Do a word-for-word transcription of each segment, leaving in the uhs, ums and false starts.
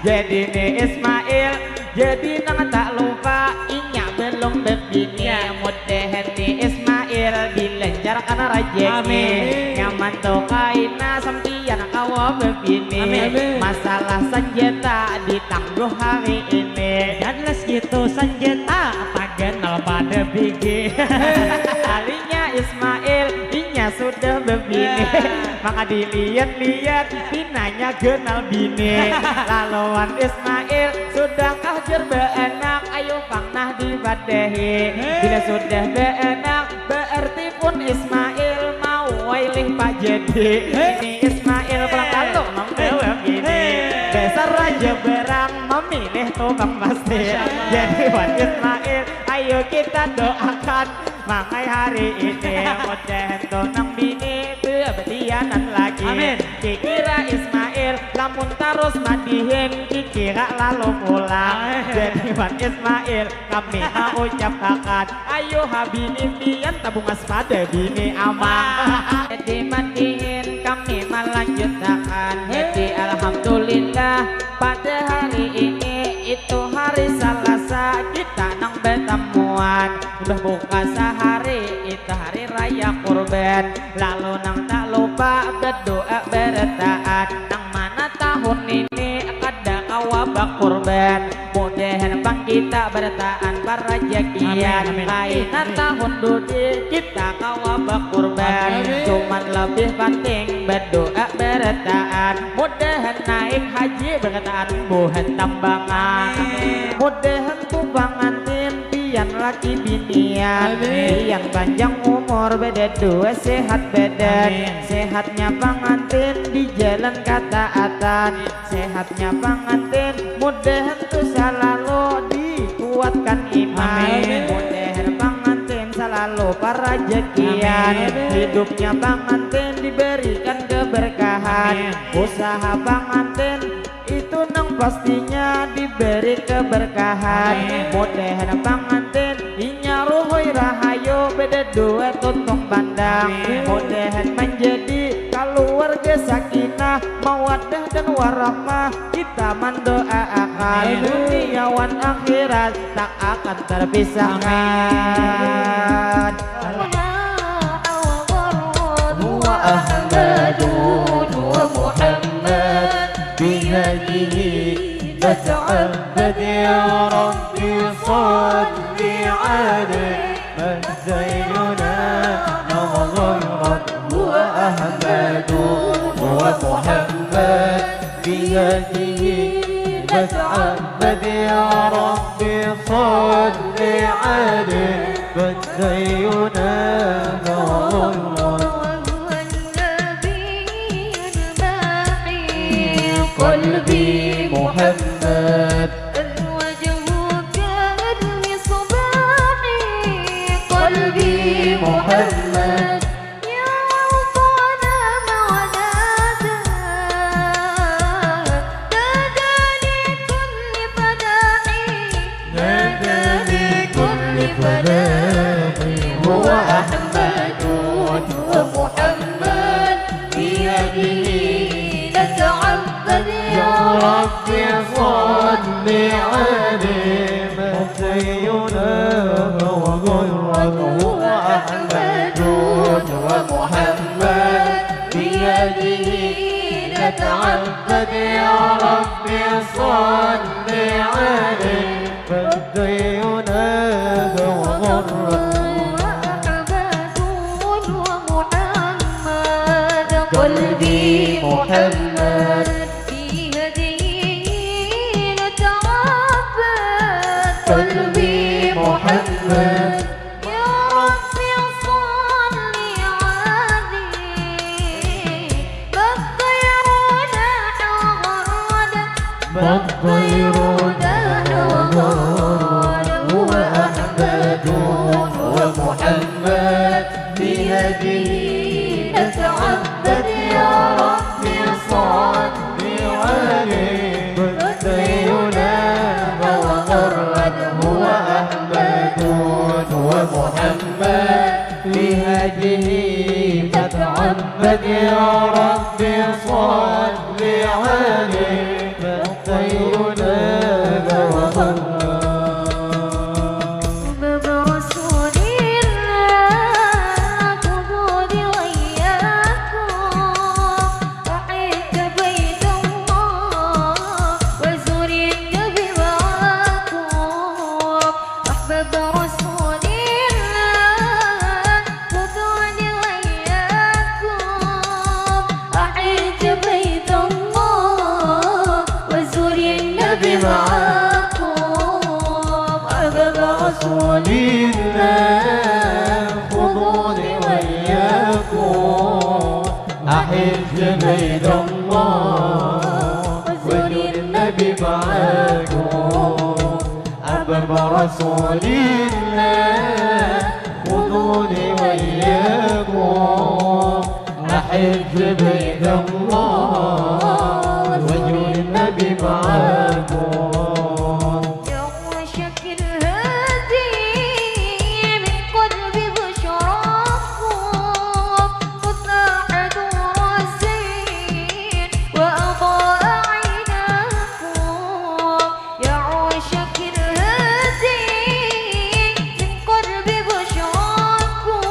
Jadi ni Ismail, jadi nang tak lupa, inya belum bebini. Ya. Mudahan ni Ismail dilancarkan rezeki. Amin. Nyaman tu kaina sampian kawa bebini. Amin. Masalah senjata ditangguh hari ini. Jelas gitu senjata apa ganal pada bigi. Kalinya Ismail, inya sudah bebini. Ya. Maka dilihat-lihat, pinanya ganal bini. Laluan Ismail, sudahkah jer baanak? Ayo pang nah dipadahi. Hei. Bila sudah baanak, berarti pun Ismail mau wailih pajadi. Hei. Ini Ismail pulang kalu membawa bini. Hei. Dasar raja berang memilih tukang pasti. Masya Allah. Jadi wan Ismail, ayo kita doakan mangai hari ini. Mudahan tu nang bini bebetianan lagi. Amin. Kikira Ismail lamun tarus madihin, kikira lalu pulang. Amin. Jadi wan Ismail, kami maucap akan, ayo ha bini pian tabungas pada bini amang. Jadi madihin kami malanjutakan. Jadi alhamdulillah pada hari ini itu hari Salasa kita nang batamuan. Sudah buka sahari, itu hari raya kurban. Lalu nang tak lupa berdoa bertaat. Nang mana tahun ini kada kawa bakurban. Mudahan pang kita barataan parajakian. Amin, amin. Lain tahun dudi kita kawa bakurban. Amin. Cuman lebih penting berdoa barataan. Mudahan naik haji barataan buhan tambangan. Amin. Mudahan ku pangantin pian laki binian. Amin. Pian panjang umur beda dua sehat badan. Amin. Sehatnya pangantin di jalan kataatan. Sehatnya pangantin, mudahan tu salalu dikuatkan iman. Amin. Mudahan pangantin salalu parajakian. Amin. Hidupnya pangantin diberikan keberkahan. Amin. Usaha pangantin itu nang pastinya diberi keberkahan. Amin. Mudahan pangantin inya ruhui rahayu beda dua tuntung pandang. Amin. Mudahan menjadi keluarga sakinah, mawadah dan warahmah. Kita mendoakan, amin, dunia wan akhirat tak akan terpisahkan. Amin. هو أحمد ومحمد بهديه نتعبد يا رب صل عليه فزينا نغيرك هو أحمد ومحمد بهديه نتعبد يا رب صل عليه فزينا نغيرك وهو النبي الماحي قلبي محمد وجهك المصباح قلبي محمد يا ربنا ما نادى نادى لكل فلاح نادى لكل فلاح هو أحمد ومحمد بيده نتعبد يا رب صل عليه فزينا وغرته هو أحمد ومحمد بيده نتعبد يا رب صل عليه فزينا وغرته هو أحمد ومحمد قلبي محمد بهديه نتعبد قلبي محمد يا رب صل عليه فالطير دحض فالطير دحض هو أحمد ومحمد بهديه نتعبد يا رب صل عليه فالطير دحض هو أحمد ومحمد بهديه نتعبد يا رب صل عليه لله خذوني وإياكم أحج بيت الله وزور النبي معاكم أحباب رسول الله خذوني وإياكم أحج بيت الله وزور النبي معاكم يا عاشق الهادي من قلبي بشراكم قد لاح نور الزين وأضاء عيناكم يا عاشق الهادي من قلبي بشراكم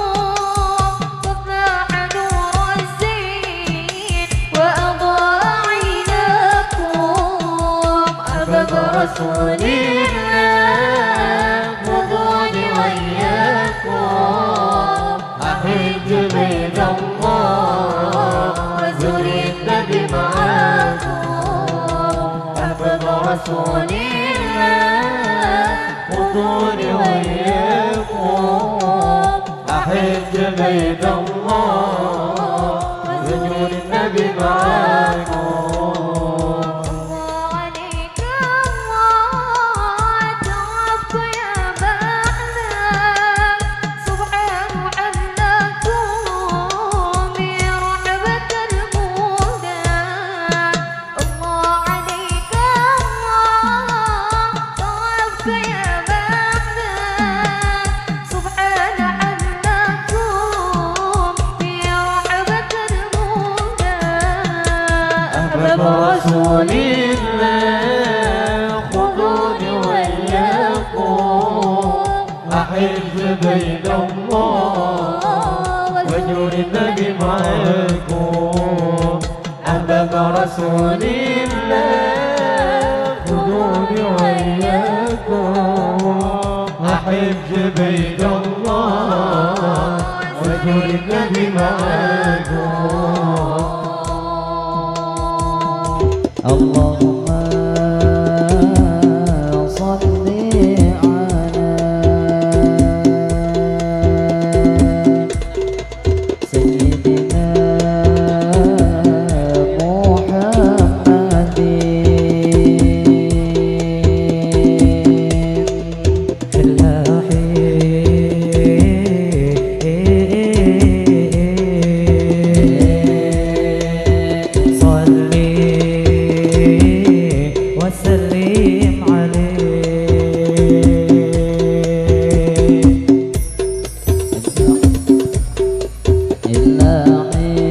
قد لاح نور الزين وأضاء عيناكم أحباب رسول الله خذوني وإياكم أحج بيت الله وزور النبي معاكم أحباب رسول الله خذوني وإياكم أحج بيت الله وزور النبي معاكم الله عليك الله توفى يا بعد سبحان عمكم برحمة المولى الله عليك الله توفى يا بعد سبحان عمكم برحمة المولى أحباب رسول الله خذوني وإياكم أحج بيت الله وزور النبي معاكم أحباب رسول الله خذوني وإياكم أحج بيت الله وزور النبي معاكم اللهم صل على سيدنا محمد صل وسلم عليه إلهي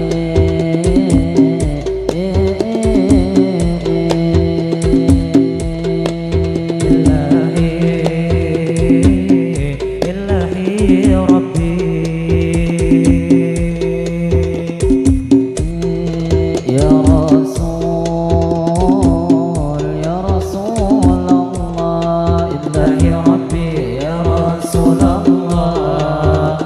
إلهي إلهي ربي يا رسول يا رسول الله إلهي ربي يا رسول الله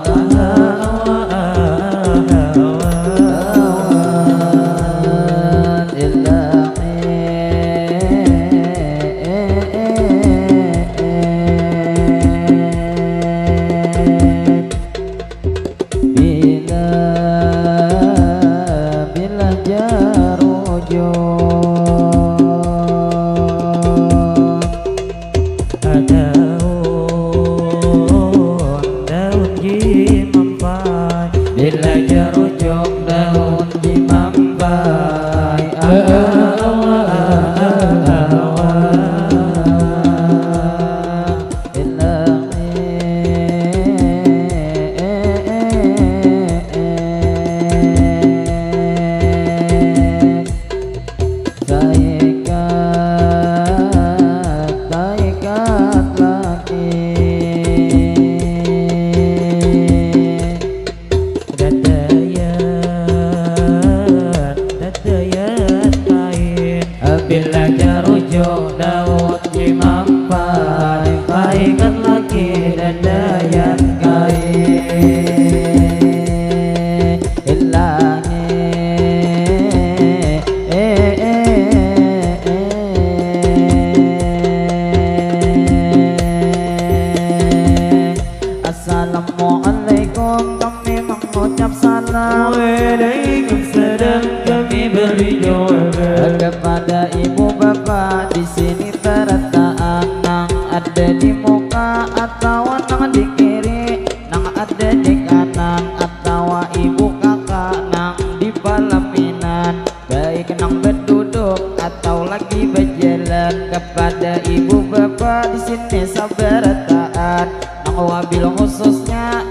Ada di muka atawa nang di kiri, nang ada di kanan atawa ibu kaka nang di palaminan, baik nang beduduk atau lagi bajalan. Kepada ibu bapa di sini sabarataan, nang wabil khususnya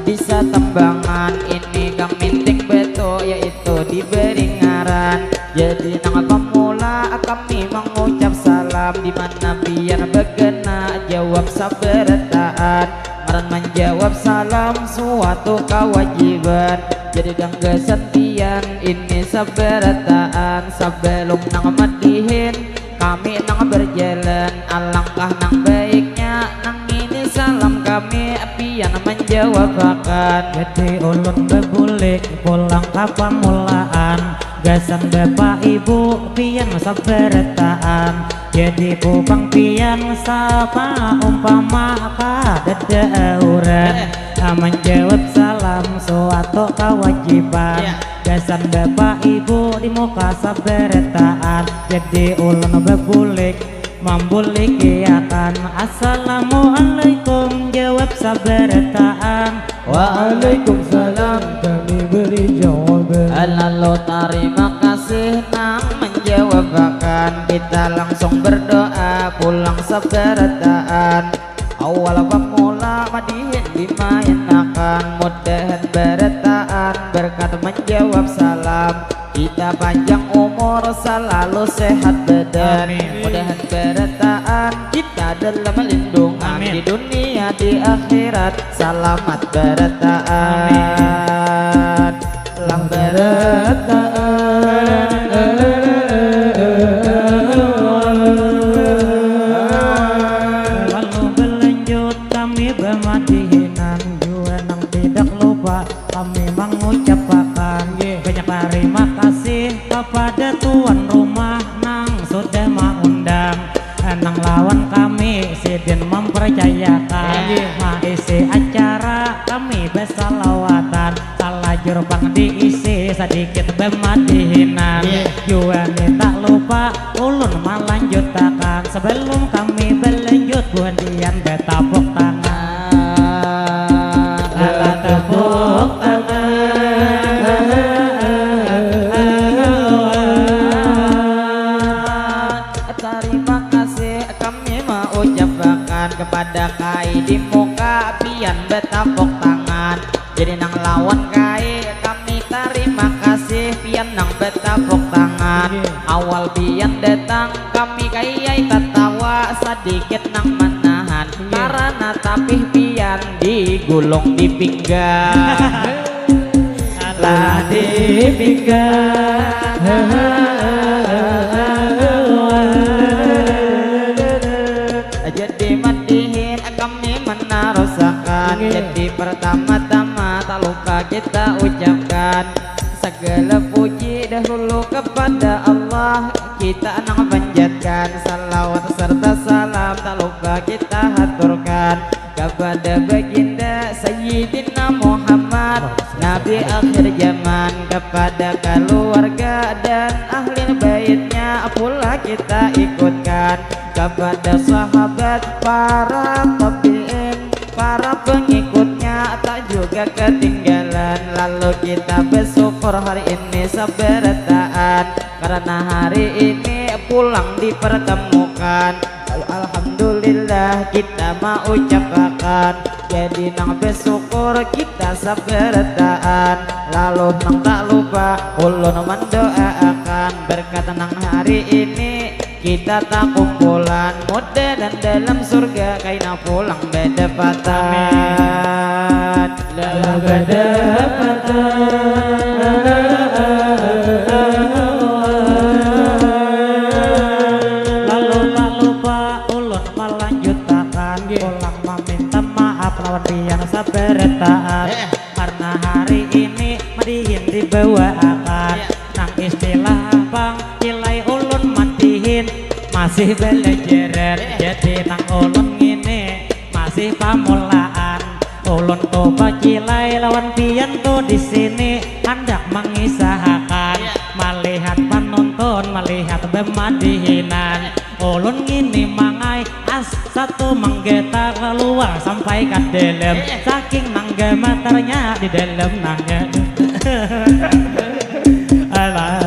di Satambangan ini kang minting betul yaitu diberi ngaran. Jadi nang pamula kami mangucap salam di mana pian bagana jawab sabarataan. Ngaran manjawab salam suatu kawajiban. Jadi danggasan pian ini sabarataan sabalum nang madihin kami nang berjalan, alangkah nang baiknya nang ini salam kami pian manjawabakan. Jadi ulun bebulik pulang ka pamulaan, gasan bapa ibu pian sabarataan. Jadi ku pang pian sapa umpama kadada auran. Eh. Manjawab salam suatu kawajiban. Iya. Gasan bapa ibu di muka sabarataan. Jadi ulun bebulik mambulikiakan. Assalamualaikum, jawab sabarataan. Waalaikumsalam, kami beri jawaban. Lalu tarima kasih nang menjawabakan. Kita langsung berdoa pulang sabarataan. Awal pamula madihin dimainakan, mudahan barataan berkat menjawab salam. Kita panjang umur, selalu sehat badan. Amin. Mudahan barataan kita dalam lindungan. Amin. Di dunia, di akhirat, salamat barataan. Amin. Lah barataan. Lalu berlanjut kami bamadihinan jua nang tidak lupa kami mangucapakan. Nggih. Banyak tarima kasih kepada tuan rumah nang sudah maundang. Nang lawan kami sidin mempercayakan. Nggih. Maisi acara kami besalawatan. Salajur pang diisi sadikit bamadihinan. Nggih. Jua ni tak lupa ulun malanjutakan. Sebelum kami berlanjut, buhan pian betapuk tangan. Alah, tepuk tangan. Tarima kasih kami maucapakan kepada kai di muka pian betapuk tangan. Jadi nang lawan kai kami tarima kasih pian nang betapuk tangan. Iya. Awal pian datang kami kayai tatawa sadikit nang manahan. Iya. Karana tapih pian digulung di pinggang. Lah di pinggang. Jadi madihin kami menarusakan. Iya. Jadi pertama-tama tak lupa kita ucapkan segala puji dahulu kepada Allah. Kita nang panjatkan salawat serta salam tak lupa kita haturkan kepada baginda Sayyidina Muhammad, Nabi akhir zaman, kepada keluarga dan ahli baitnya pula kita ikutkan, kepada sahabat, para tabi'in, para pengikutnya tak juga ketinggalan. Lalu kita bersyukur hari ini sabarataan karena hari ini pulang dipertemukan. Lalu alhamdulillah kita maucapakan jadi nang bersyukur kita sabarataan. Lalu nang tak lupa ulun mendoaakan berkat nang hari ini kita takumpulan, mudahan dalam surga kaina pulang badapatan. Amin. Lah badapatan. Lalu tak lupa ulun malanjutakan. Nggih. Pulang maminta maaf lawan pian sabarataan. Eh. Karena hari ini madihin dibawaakan. Iya. Nang istilah pang cilai ulun madihin masih belajaran. Eh. Jadi nang ulun ngini masih pamulaan. Ulun tu bacilai lawan pian tu di sini handak mengisahakan. Iya. Malihat panuntun, malihat bemadihinan. Ulun ngini mangai as satu manggetar luar sampai ka dalam. Eh. Saking nang gemeternya di dalam nangnya. Alah.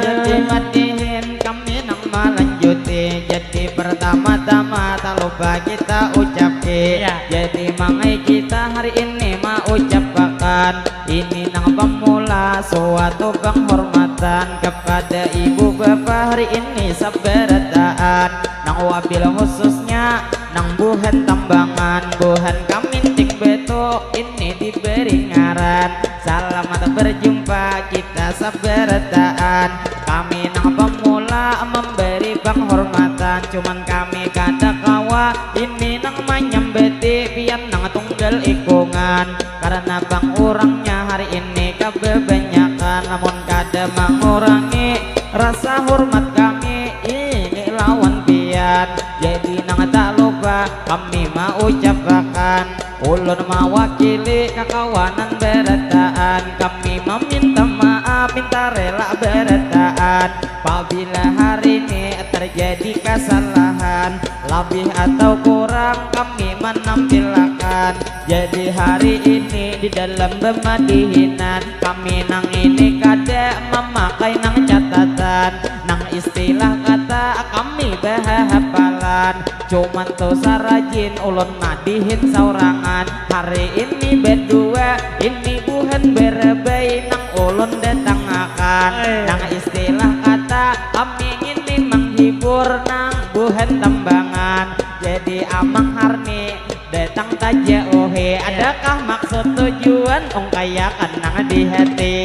Jadi madihin kami nang malanjuti. Jadi pertama-tama tak lupa kita ucapke. Ya. Jadi mangai kita hari ini maucapakan ini nang pemula suatu penghormatan kepada ibu bapa hari ini sabarataan. Nang wabil khususnya nang buhan Tambangan, buhan Kaminting Betu ini diberi ngaran. Selamat berjumpa kita sabarataan. Kami nang pemula memberi penghormatan, cuman kami kada kawa ini nang manyambati pian nang tunggal ikungan. Karena pang urangnya hari ini kababanyakan, namun kada mangurangi rasa hormat kami ini lawan pian. Jadi nang tak lupa kami maucapakan, ulun mawakili kakawanan barataan. Kami meminta maaf, minta rela barataan. Pabila hari ini terjadi kesalahan, lebih atau kurang kami menampilakan. Jadi hari ini di dalam pemadihinan, kami nang ini kada memakai nang catatan, nang istilah kata kami bahahapalan. Cuman tu sarajin ulun madihin saurangan. Hari ini berdua, ini buhan barabai nang ulun datangakan. Eh. Nang istilah kata kami ngini menghibur nang buhan Tambangan. Jadi Amang Harni datang tajauhi. Adakah maksud tujuan ungkayakan nang di hati?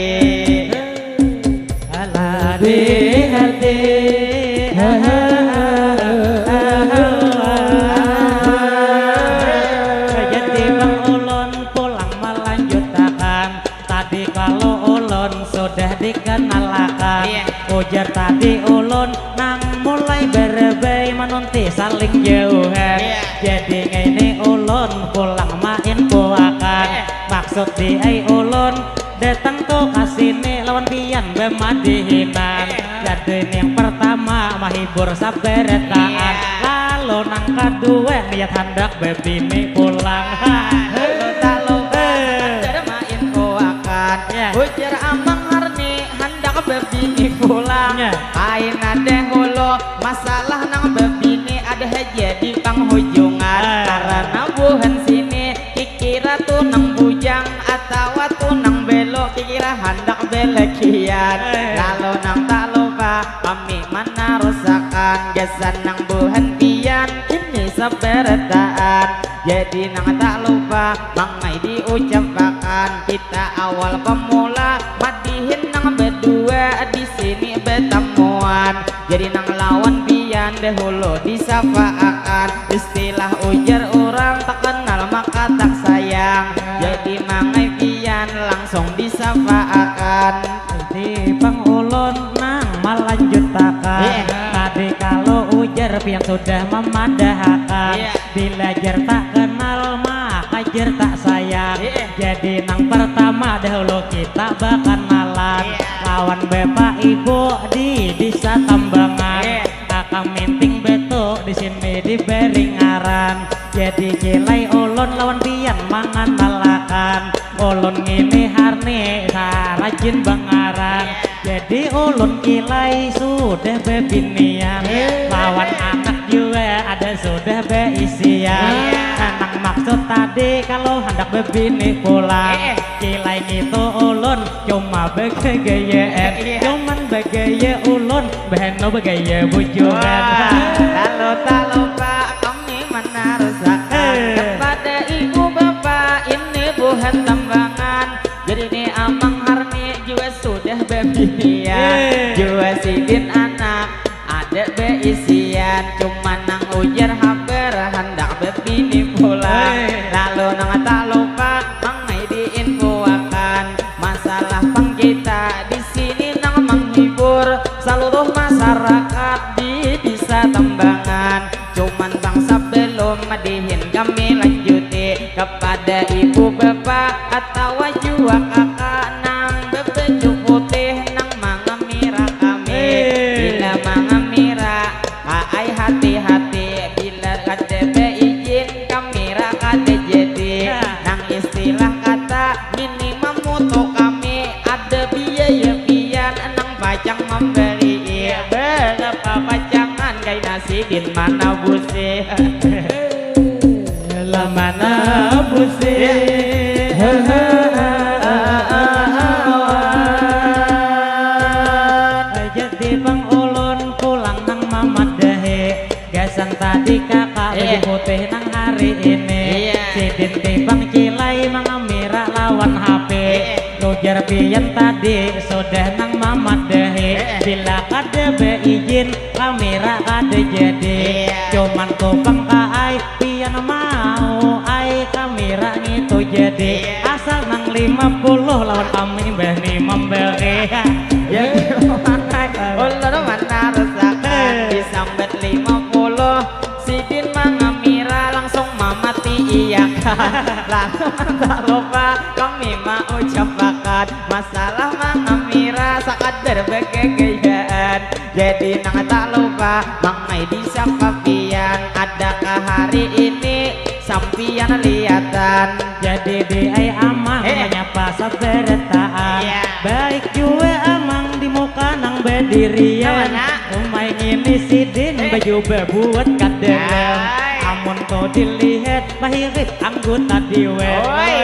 Alah di hati. Jadi bang ulun pulang melanjutakan. Tadi kalau ulun sudah dikenalakan. Iya. Ujar tadi ulun nang mulai barabai manunti saling jauhan. Iya. Jadi ngini ulun pulang mainfoakan. Iya. Maksud di ai ulun datang tu ka sini lawan pian bamadihinan. Iya. Jadi yang pertama mahibur sabarataan. Iya. Lalu nang kadua niat handak babini pulang. Lalu tak lupa Eh. Sakadar mainfoakan. Ya. Ujar Amang Harni handak babini pulang. Ya. Kaina dahulu masalah nang babini ada haja di panghujungan. Ah. Karena buhan sini kikira tu nang bujang atawa tu nang belo, kikira handak balakian. Eh. Lalu nang tak lupa kami manarusakan gasan nang buhan pian ini sabarataan. Jadi nang tak lupa mangai diucapakan kita awal pemula madihin nang badua di sini batamuan. Jadi nang lawan pian dahulu disapaakan. Istilah ujar urang tak kenal maka tak sayang. Jadi mangai pian langsung disapaakan. Di pang ulun nang malanjutakan. Iya. Tadi kalau ujar pian sudah mamadahakan. Iya. Bila jar tak kenal maka jar tak sayang. Iya. Jadi nang pertama dahulu kita bakanalan. Iya. Lawan bapak ibu di desa Tambangan. Iya. Kakang Minting Betu di sini diberi ngaran. Jadi kilai ulun lawan pian manganalakan. Ulun ngini Harni sarajin bangaran. Iya. Jadi ulun kilai sudah bebinian. Iya. Lawan anak jua ada sudah beisian. Iya. Nang maksud tadi kalau handak bebini pulang. Iya. Kilai ngitu ulun cuma bagagayaan. Iya. Cuman bagaya ulun, bahanu bagaya bujuran. Wah, lalu tak lupa kami manarusakan. Eh. Kepada ibu bapa ini buhan Tambangan. Jadi ni Amang Harni jua sudah babinian. Eh. Jua sidin anak ada beisian, cuman nang ujar habar handak bebini pulang. Hei. Lalu nang tak lupa mangai diinfoakan, masalah pang kita di sini nang menghibur seluruh masyarakat di Desa Tambangan. Cuman pang sebelum madihin kami lanjuti kepada ibu bapa atawa jua Untuk kami ada biaya pian nang pacang memberi. Berapa pacangan kaina sidin mana busi. Lah mana busi. Jadi pang ulun pulang nang mamadahi. Gasan tadi kakak baju Eh. putih nang hari ini. Iya. Sidin ti pang cilai mangamira lawan H P. Eh. Ujar pian tadi sudah nang mamadahi. Eh. Bila kada beizin kamira kada jadi. Iya. Cuman tu pang kaai pian mau ai kamira ngitu jadi. Iya. Asal nang lima puluh lawan kami bah ni memberi. Jadi ulun mana rusakan Eh. disambat lima puluh. Sidin mangamira langsung mamati iya kan. Lalu tak lupa kami maucap pakat masalah mangamira sakadar bagagayaan. Jadi nang tak lupa mangai disapa pian. Adakah hari ini sampian liatan? Jadi di ai amang Eh. menyapa sabarataan. Iya. Baik jua amang di muka nang badirian. Mana? Umai ngini sidin Eh. baju babuat kadal. Hai. Amun tu dilihat mahirip anggota dewan. Oi.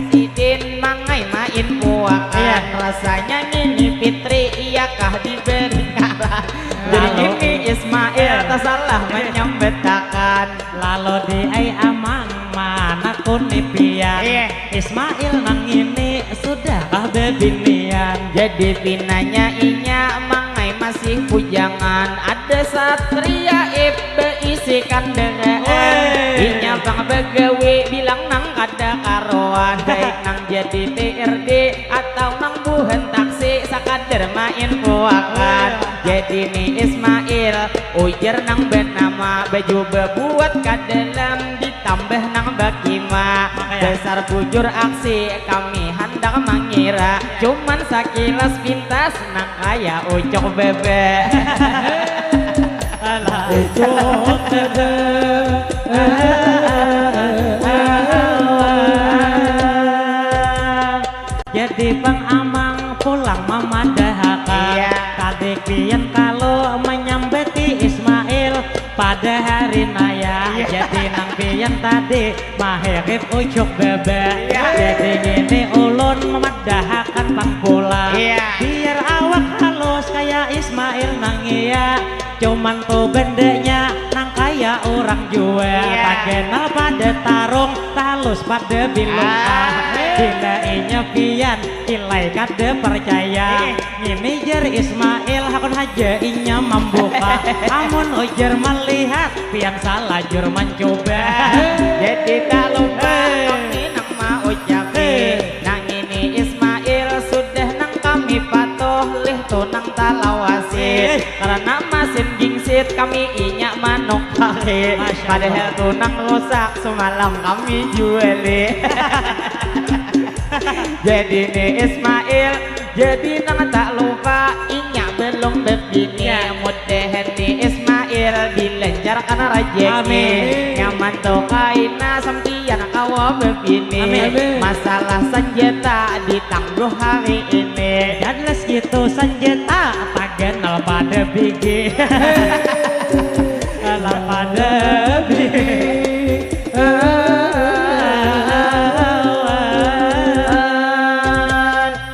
Sidin mangai main puakan. Iya. Rasanya ngini Fitri iyakah diberi ngaran. Jadi Lalu. ngini Ismail Iya. tak salah menyambetakan. Lalu di ai amang manakuni pian. Iya. Ismail nang ini sudahkah bebinian? Jadi pinanya inya mangai masih bujangan. Ada satria ip beisi kandaraan. Weh. Inya pang bagawi bilang nang kada karuan. Baik nang jadi T R D atau nang buhan taksi sakadar main puakan. Weh. Jadi ni Ismail ujar nang bernama baju bebuat ka dalam ditambah nang bakima. Makanya. Dasar bujur aksi kami handak mangira. Cuman sakilas pintas nang kaya ucuk bebe. Alah. Ucuk bebe. Jadi pang amang pulang mamadahakan. Iya. Tadi pian kalu manyambati Ismail pada hari naya. Iya. Jadi nang pian tadi mahirip ucuk bebe. Iya. Jadi ngini ulun mamadahakan pang pulang. Iya. Biar awak halus kaya Ismail nang iya. Cuman tu bendanya nang kaya urang jua. Iya. Taganal pada tarung, talus pada bilung. Ah. Ah. Bila inya pian, kilai kada percaya. Eh. Ngini jar Ismail, hakun haja inya mambuka. Amun ujar malihat, pian salajur mancuba. Jadi tak lupa Eh. kami nang maucapi. Eh. Nang ini Ismail, sudah nang kami patuh, lih tu nang talawasi. Eh. Karena masin gingsit, kami inya manukari. Masya Allah. Padahal tu nang rusak, semalam kami juali. Jadi ni Ismail, jadi nang tak lupa, inya belum bebini. Ya. Mudahan ni Ismail dilancarkan rajaki. Amin. Nyaman tu kaina sampian kawa bebini. Amin. Amin. Masalah sanjata ditangguh hari ini. Jelas gitu sanjata taganal pada bigi. Taganal pada bigi.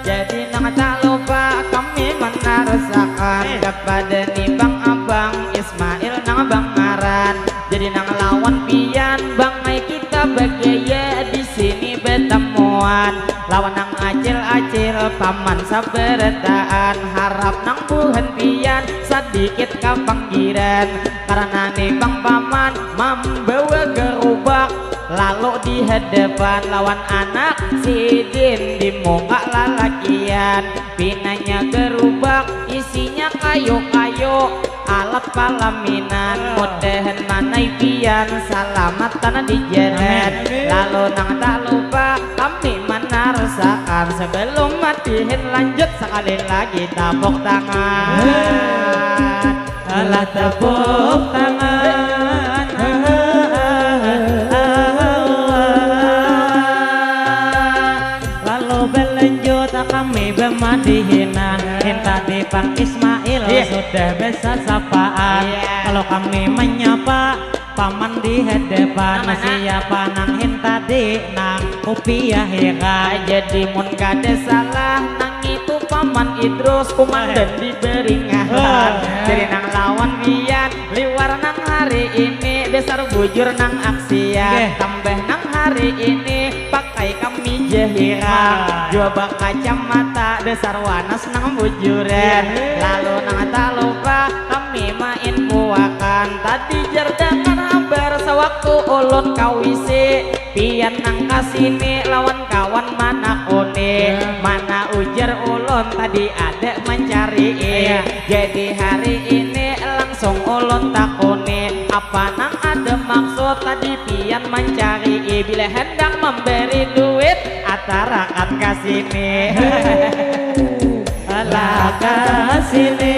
Jadi nang tak lupa kami manarusakan Eh. kepada ni Bang Abang Ismail nang Bang Maran. Jadi nang lawan pian Bang ai kita bagaya di sini betamuan. Lawan nang acil-acil paman sabarataan. Harap nang buhan pian sadikit kapanggiran. Karena ni Bang Paman mambawa gerubak. Lalu di hadapan lawan anak sidin di muka lalakian. Pinanya gerubak isinya kayu-kayu, alat palaminan. Mudahan manai pian salamatan di jalan. Amin. Amin. Lalu nang tak lupa kami manarusakan. Sebelum matihin lanjut sekali lagi tepuk tangan. Amin. Alah tepuk tangan. Lalu Kami bamadihi nang hintadi pang Ismail. Iya. Sudah besasapaan. Iya. Kalau kami menyapa paman di hadapan, mana? Siapa nang hintadi nang kupiah ira? Jadi mun kada salah nang itu paman Idrus, kumandan di Beringaran. Oh. Jadi nang lawan pian liwar nang hari ini, dasar bujur nang aksian. Nggih. Tambah nang hari ini pakai kamija hiram. Ah. Jua bakacamata, dasar wanas nang bujuran. Iya. Lalu nang tak lupa kami mainfuakan. Tadi jar dangar habar sawaktu ulun ka W C. Pian nang ka sini lawan kawan manakuni. Iya. Mana ujar ulun tadi ada mancarii. Iya. Jadi hari ini langsung ulun takuni, apa nang ada maksud tadi pian mancarii? Bila handak mambari duit, atarakan ka sini. Alah ka sini.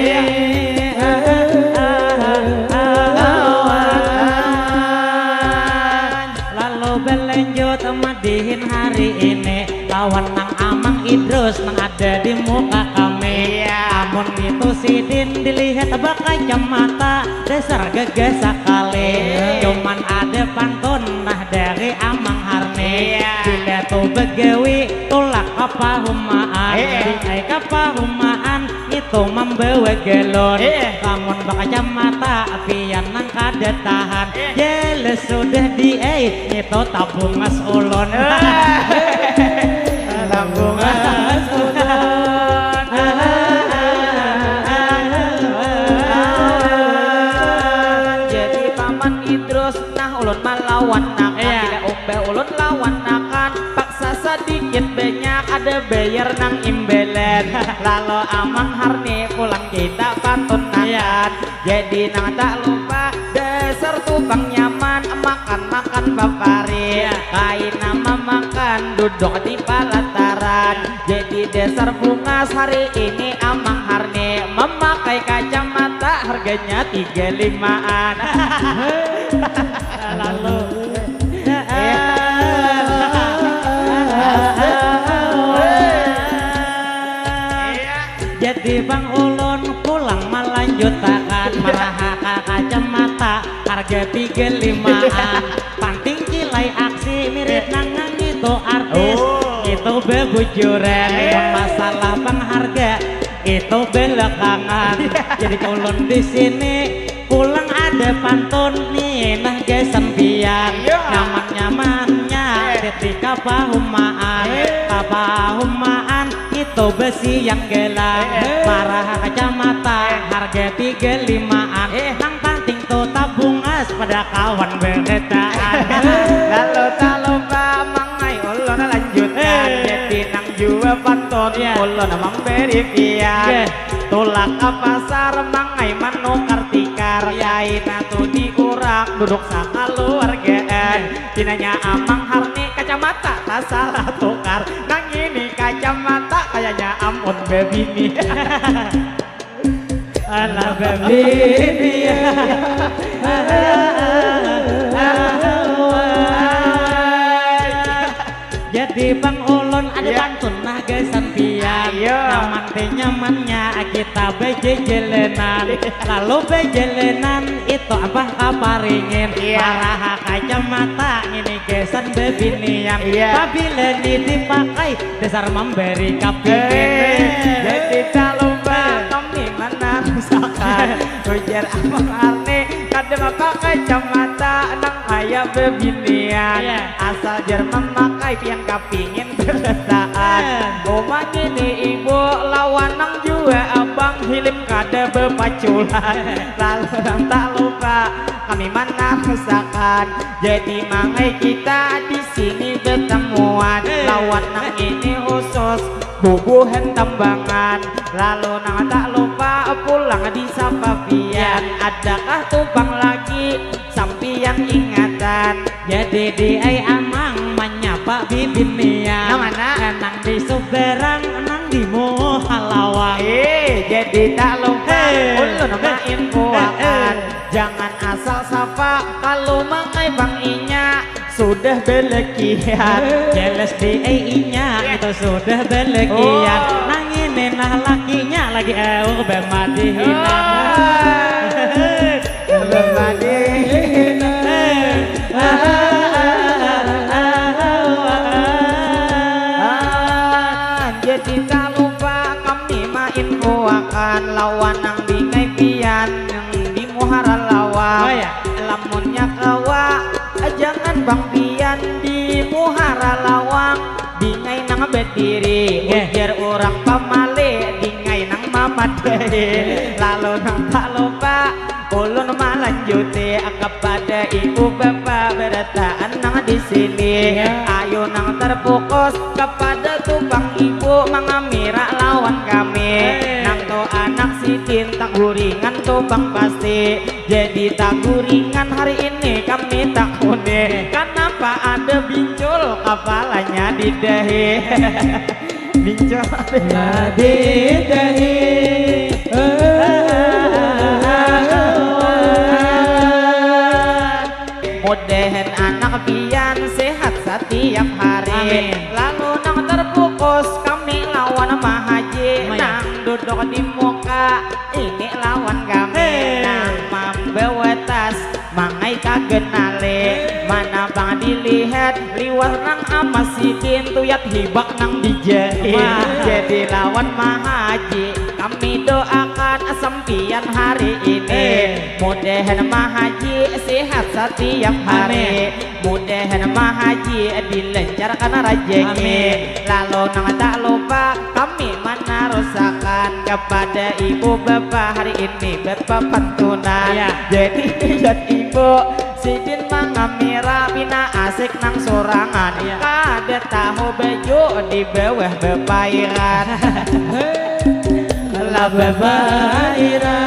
Lalu balanjut madihin hari ini lawan nang Amang Idrus nang ada di muka kami. Iya. Amun itu sidin dilihat bakacamata, dasar gagah sakali. Iya. Cuman ada pantun nah dari Amang Harni. Iya. Bila tu bagawi, tulak ka pahumaan. Iya. Diai ka pahumaan, itu mambawa galon. Iya. Lamun bakacamata, pian nang kada tahan. Iya. Jelas sudah diai, itu tabungas ulun. Ah. Tabungas ulun. Jadi paman Idrus, nah ulun malawan akan. Iya. Bila umbah ulun lawan akan, paksa sadikit banyak ada bayar nang imbalan. Lalu Amang Harni pulang kita pantun akan. Iya. Jadi nang tak lupa dasar tu pang nyaman, makan-makan baparit. Iya. Kaina mamakan duduk di palataran. Jadi dasar bungas hari ini Amang Harni mamakai kacamata harganya tiga limaan. Lalu. Iya. Jadi bang ulun pulang malanjutakan marahaka kacamata harga tiga limaan. Panting cilai aksi mirip nang ngitu artis. Oh. Itu bebujuran. Eh. Mun masalah pangharga itu belakangan. Jadi ulun di sini pulang ada pantun nih nah gasan pian. Iya. Nyaman-nyamannya. Eh. Ketika pahumaan. Eh. Pahumaan itu besi yang gela. Eh. Marah kacamata. Eh. Harga tiga limaan. Eh. Nang panting tu tabungas pada kawan beretaan. Lalu tak lupa mangai ulun lanjutkan. Eh. Jadi nang jua pantun. Iya. Ulun mamberi pian. Iya. Tulak ka pasar mangai manukar tikar. Iya. Kaina tu diurak duduk sakaluargaan. Iya. Pinanya Amang Harni kacamata tasalah tukar. Nang ini kacamata kayanya ampun babini. Alah babini. Jadi bang ulun ada. Iya. Pantun nah gasan pian. Ayo. Nyaman teh nyamannya kita bejejelenan. Lalu bejelenan itu apa kaparingin. Iya. Maraha kacamata ini gasan bebinian. Iya. Pabila ni dipakai dasar memberi kapingin. Eh, jadi tak lupa kami manarusakan. Ujar Abang Arni kada mapakai kacamata nang kaya bebinian. Iya. Asal jar memakai pian kapingin berataan. Eh. Uma ngini ibu lawan nang jua abang hilim kada bepaculan. Lalu nang tak lupa kami manarusakan. Jadi mangai kita di sini betamuan. Eh. Lawan nang ini khusus bubuhan tambangan. Lalu nang tak lupa pulang di sapa pian. Ya. Adakah tubang lagi sampian ingatan? Jadi di ai amang manyapa bibinian. Nang mana? Nang di subarang, nang di muha lawang. Eh, jadi tak lupa. Hei. Ulun mainfoakan. Hei, hei. Jangan asal sapa, kalu mangai bang inya sudah belekian. Jelas di ai inya. Ya. Itu Sudah belekian. Oh. Nang ini nah lakinya lagi, eh, bemadihinan. Oh. Bemadihinan. Eh. Ah, jadi tak lupa kami mainfoakan lawan nang dingai pian nang di Muhara Lawang. Oh, ya. Lamunnya kawa, jangan bang pian di Muhara Lawang. Dingai nang bediri, oke, ujar urang pamali, dingai nang mamadai. Oke. Lalu nang tak lupa, ulun malanjuti kepada ibu bapa berataan nang di sini. Ya. Ayu nang terfokus kepada tu pang ibu mangamira lawan kami. Hei. Nang tu anak sidin tak guringan tu pang pasti. Jadi tak guringan hari ini kami takuni, kenapa ada bincul kapalanya di dahi? Bincul. Ya, di dahi. Mudahan anak pian sehat setiap hari. Amin. Lalu nang terfokus kami lawan Mahaji. Lumayan. Nang duduk di muka ini lawan kami. Hei. Nang mambawa tas, mangai kagenali. Hei. Mana pang dilihat, liwar nang amas sidin, tuyat hibak nang di jari. Wah. Jadi lawan Mahaji, kami doakan sampian hari ini. Hei. Mudahan Mahaji sehat setiap hari. Amin. Mudahan Mahaji dilancarkan rajaki. Amin. Lalu nang tak lupa kami manarusakan kepada ibu bapa hari ini bepapantunan. Iya. Jadi lihat ibu sidin mangamira pina asik nang sorangan. Iya. Kada tahu baju di bawah bepairan. Lah bebairan.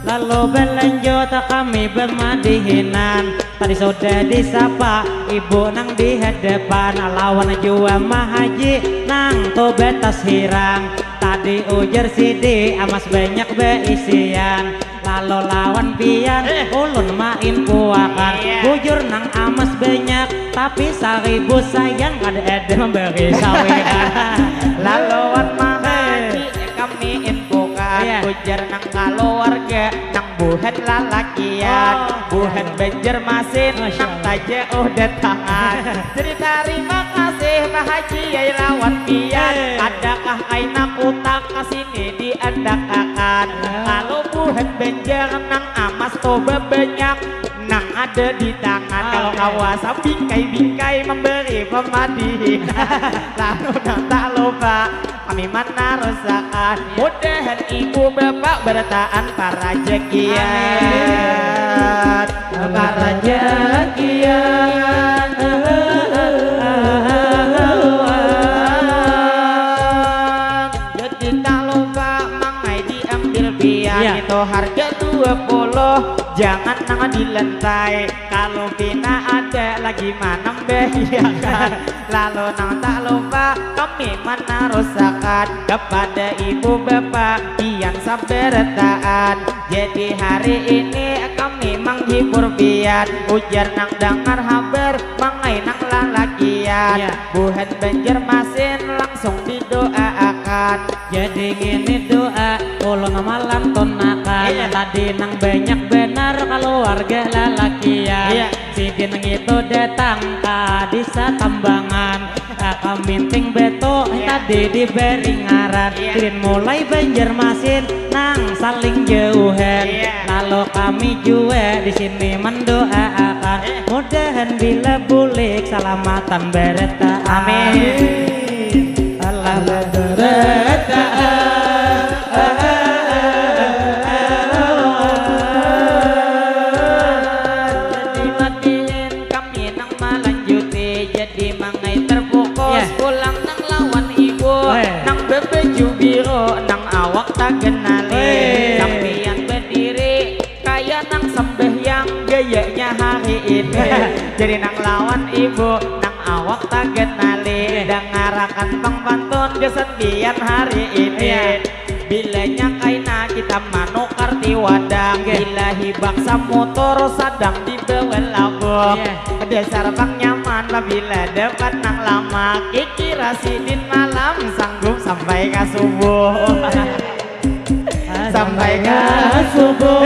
Lalu belanjut kami bemadihinan. Tadi sudah disapa ibu nang di hadapan, lawan jua Mahaji nang tu betas hirang. Tadi ujar sidi amas banyak beisian. Lalu lawan pian, eh, ulun mainfoakan. Iya. Bujur nang amas banyak, tapi saribu sayang kada ada memberi saweran. Laluan Mahaji, eh, kami infokan. Iya. Ujar nang kaluarga, nang buhan lalakian. Oh, buhan iya. Banjarmasin, masya Allah, nang tajauh datangan. Jadi tarima kasih Mahaji ai lawan pian. Eh. Adakah kaina kutak kasih ini diandakakan. Ah. Kalau buhan Banjar nang amas toba banyak, nang ada di tangan. Ah, kalau oke. Kawa sabingkai-bingkai memberi pemadihinan. Lalu nang tak lupa kami manarusakan. Iya. Mudahan ibu bapak berataan parajakian. Amin. Parajakian. Jadi tak lupa mangai diambil pian. Iya. Itu harga dua puluh, jangan nang di lantai. Kalau pina ada lagi manambahiakan. Lalu nang tak lupa kami manarusakan kepada ibu bapa pian sabarataan. Jadi hari ini kami manghibur pian, ujar nang dangar habar mangai nang lalakian. Iya. Buhan Banjarmasin langsung didoaakan. Jadi ngini doa ulun malantunakan. Iya. Tadi nang banyak banar kaluarga lalakian. Iya. Sidin ngitu datang ka desa Tambangan. Ka Kaminting Beto. Iya. Tadi diberi ngaran. Iya. Sidin mulai Banjarmasin nang saling jauhan. Iya. Lalu kami jua di sini mendoaakan. Iya. Mudahan bila bulik salamatan barataan. Amin. Allah barataan. Jadi matiin kami nang malanjuti, jadi mangai terfokus. Ya. Pulang nang lawan ibu, weh, nang bebaju biru, nang awak tagenali. Weh. Sampian bediri, kaya nang sembahyang gayanya hari ini. Jadi nang lawan ibu, nang awak tagenali. Iya. Dangarakan pang pantun gasan pian hari ini. Iya. Bilanya kaina kita manukar tiwadak. Bila hibak samutur sadang dibawa labuh. Dasar pang nyaman pabila dapat nang lamak. Kikira sidin malam sanggup sampai ka subuh. Sampai ka subuh.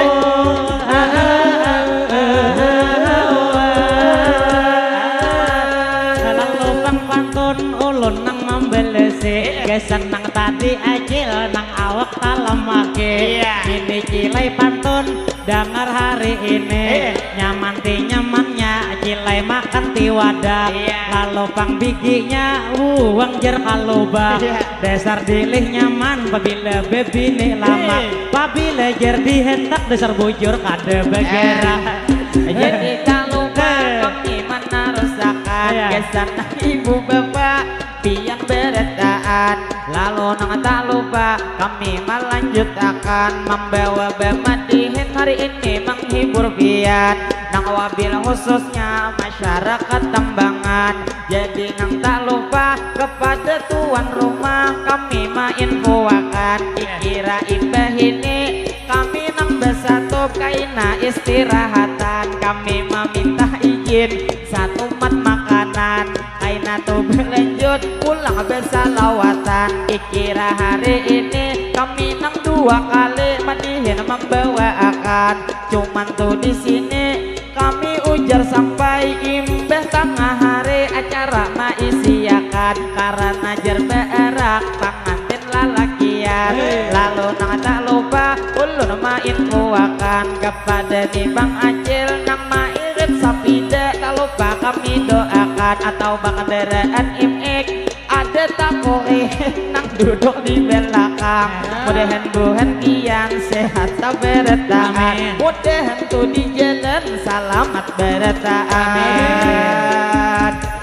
Lalu pang pantun ulun nang mambalasi. Gasan nang tadi acil nang awak talam aki. Ini cilai pantun dangar hari ini. Nyaman ti nyamannya cilai makan ti wadah. Lalu pang biginya buang jer kalubah. Dasar dilih nyaman pabila babini lama. Pabila jer dihentak dasar bujur kada bagera. Jadi tak lupa kami manarusakan. Gasan ibu bapak pian barataan. Lalu nang tak lupa kami malanjutakan mambawa bamadihin hari ini manghibur pian. Nang wabil khususnya masyarakat Tambangan. Jadi nang tak lupa kepada tuan rumah kami mainfoakan. Kikira imbah ini kami nang basatup kaina istirahatan. Kami maminta izin satumat makanan. Kaina tu balanjut pulang basalawatan. Kikira hari ini kami nang dua kali madihin mambawaakan. Cuman tu di sini kami ujar sampai imbah tangah hari acara maisiakan. Karana jer baarak pangantin lalakian. Lalu nang tak lupa ulun mainfoakan kapada ni Bang Acil nang mairit sapida. Tak lupa kami doakan atau bakandaraan imik. Ada takurih nang duduk di belakang. Mudahan buhan pian sehat sabarataan. Mudahan tu di jalan salamat barataan.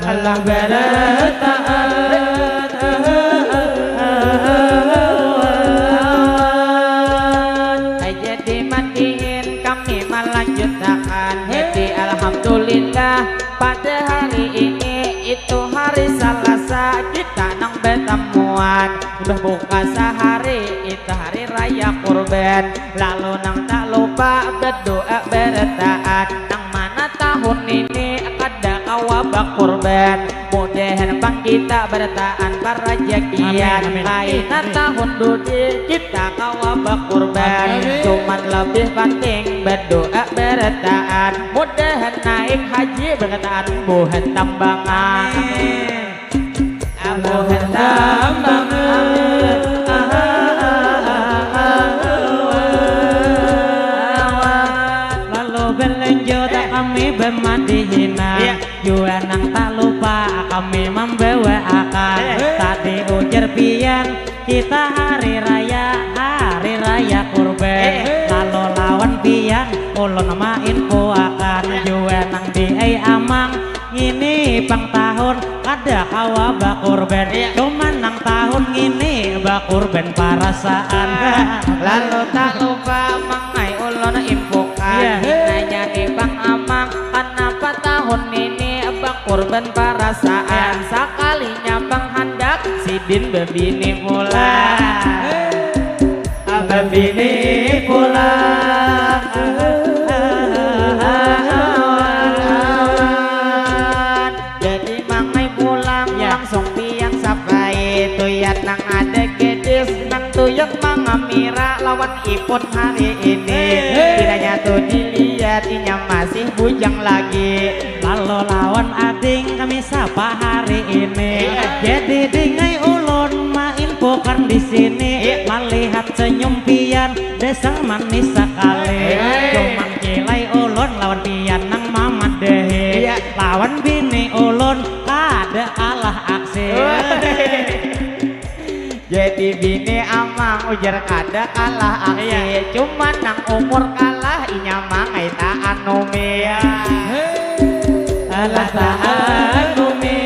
Allah barataan. Jadi madihin kami malanjutakan. Jadi alhamdulillah pada hari ini itu hari Salasa kita nang batamuan. Udah buka sahari itu hari raya kurban. Lalu nang tak lupa berdoa barataan. Nang mana tahun ini kada kawa bakurban. Mudahan pang kita barataan parajakian. Kaina tahun dudi kita kawa bakurban. Cuman lebih penting berdoa barataan. Mudahan naik haji barataan buhan Tambangan. Buhan Tambangan. Lalu berlanjut kami bamadihinan. Jua nang tak lupa kami mambawaakan. Tadi ujar pian kita hari raya, hari raya kurban. Lalu lawan pian ulun mainfoakan. Jua nang di ai amang ngini pang tahun kada kawa bakurban. Cuman nang tahun ngini bakurban parasaan. Lalu tak lupa mangai ulun infokan. Nanya ni Bang Amang, kanapa tahun ini bakurban parasaan? Sakalinya Bang handak sidin babini pulang. Babini pulang. Jadi mangai pulang langsung pian sapai tuyat nang ada gadis nang tuyat mangamira lawan ipun hari ini. Pinanya tu dilihat inya masih bujang lagi. Lalu lawan ading kami sapa hari ini. Jadi dingai ulun mainfokan di sini. Malihat senyum pian dasar manis sakali. Cuman cilai ulun lawan pian nang mamadahi. Lawan bini ulun kada kalah aksi. Jadi bini amang ujar kada kalah aksi. Cuman nang umur kalah inya mangai taanumi. Alah taanumi.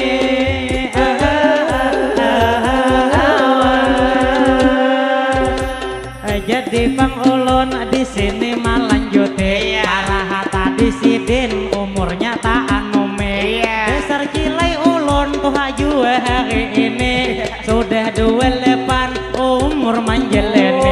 Jadi pang ulun di sini malanjuti. Paraha tadi sidin umurnya taanumi. Dasar cilai ulun tuha jua hari ini. Sudah dua lapan umur manjalani.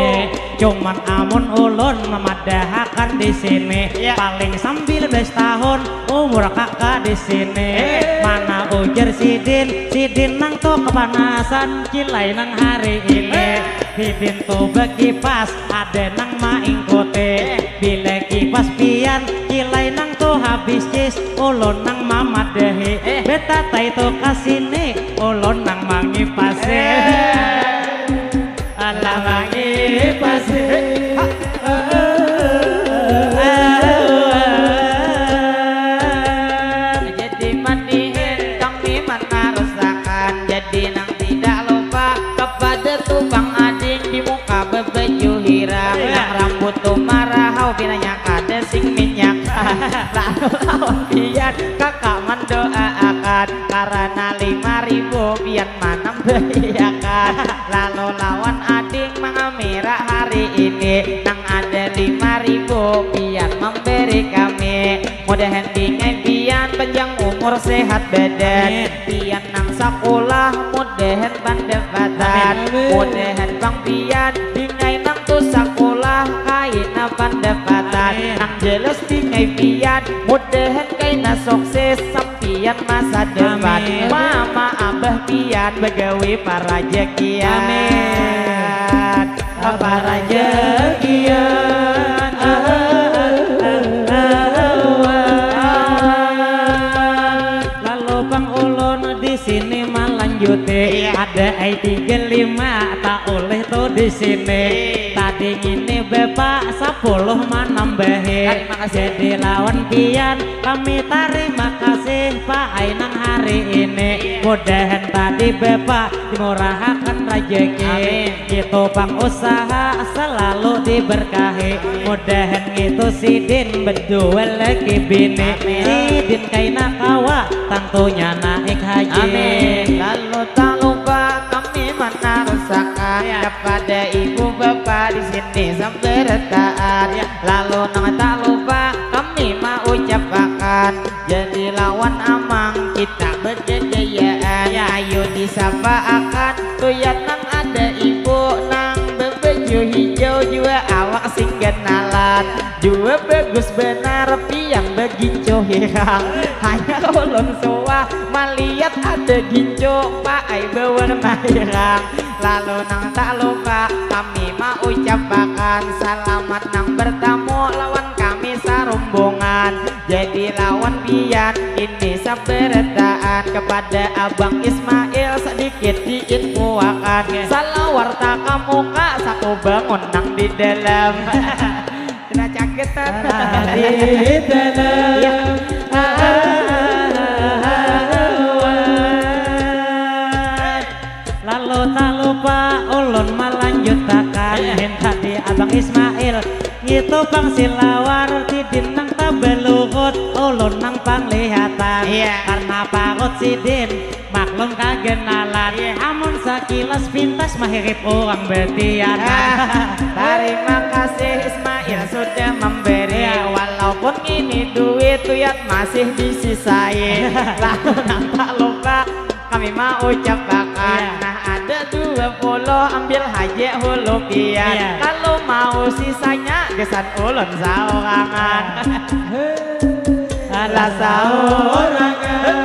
di sini. Ya. Paling sembilan belas tahun umur kakak di sini. Eh. Mana ujar sidin, sidin nang tu kepanasan, cilai nang hari ini. Eh. Sidin tu bekipas, ada nang maingkuti. Eh. Bila kipas pian, cilai nang tu habis cis, ulun nang mamadahi. Eh. Betatai tu ka sini, ulun nang mangipasi. Eh. Alah mangipasi. Jadi madihin kami manarusakan. Jadi nang tidak lupa kepada tubang ading di muka bebaju hirang. Iya. Nang rambut tu marahau pinanya kada sing minyak. Lalu lawan pian kakak mendoaakan karena lima ribu pian manambahiakan. Lalu lawan ading mangamira hari ini nang ada lima ribu pian memberi kami. Mudahan dingai pian panjang umur sehat badan. Amin. Pian nang sakulah mudahan pandapatan. Amin, amin. Mudahan pang pian dingai nang tu sakulah kaina pandapatan. Amin. Nang jelas dingai pian mudahan kaina sukses sampian masa depan. Amin. Mama abah pian bagawi parajakian. Amin. Parajakian. Lalu pang ulun di sini malanjuti. Iya. Ada ai tiga lima tak ulih tu di sini. Iya. Tadi ngini bapak sapuluh manambahi. Terima kasih. Jadi lawan pian kami tarima kasih Pak ai nang hari ini. Iya. Mudahan tadi bapak dimurahakan rajaki. Amin. Itu pang usaha selalu diberkahi. Amin. Mudahan itu sidin berdua lagi bini. Amin. Sidin kaina kawa tantunya naik haji. Amin. Lalu tak lupa kami manarusakan. Ya. Kepada ibu bapak di sini sampai retaan. Ya. Lalu nang tak lupa kami mau ucapakan. Jadi lawan amang kita bergegayaan. Ya. Ayo disapaakan tuyat nang ada ibu nang bebaju hijau jua awak sing ganalan. Jua bagus benar pian begincu hirang. Hanya ulun suah malihat ada gincu paai bawarna hirang. Lalu nang tak lupa kami mau ucapakan selamat nang bertamu lawan kami sarumbungan. Jadi lawan pian ini sabarataan kepada Abang Ismail sedikit diinfuakan. Oke. Salawar takamuka saku bangun nang di dalam. Kena cakitan. Di dalam. Iya. Lalu tak lupa ulun malanjutakan. Iya. Minta di Abang Ismail. Ngitu pang silawar sidin nang tabaluhut ulun nang panglihatan. Iya. Karna parut sidin maklum kaganalan. Iya. Amun sakilas pintas mahirip urang batianan. Ah, tarima kasih Ismail sudah memberi. Iya. Walaupun ngini duit tuyat masih disisai. Lalu nang tak lupa kami maucapakan. Iya. Nah, ada dua puluh, ambil haja hulu pian. Iya. Kalau mau sisanya gasan ulun saurangan. Alah saurangan.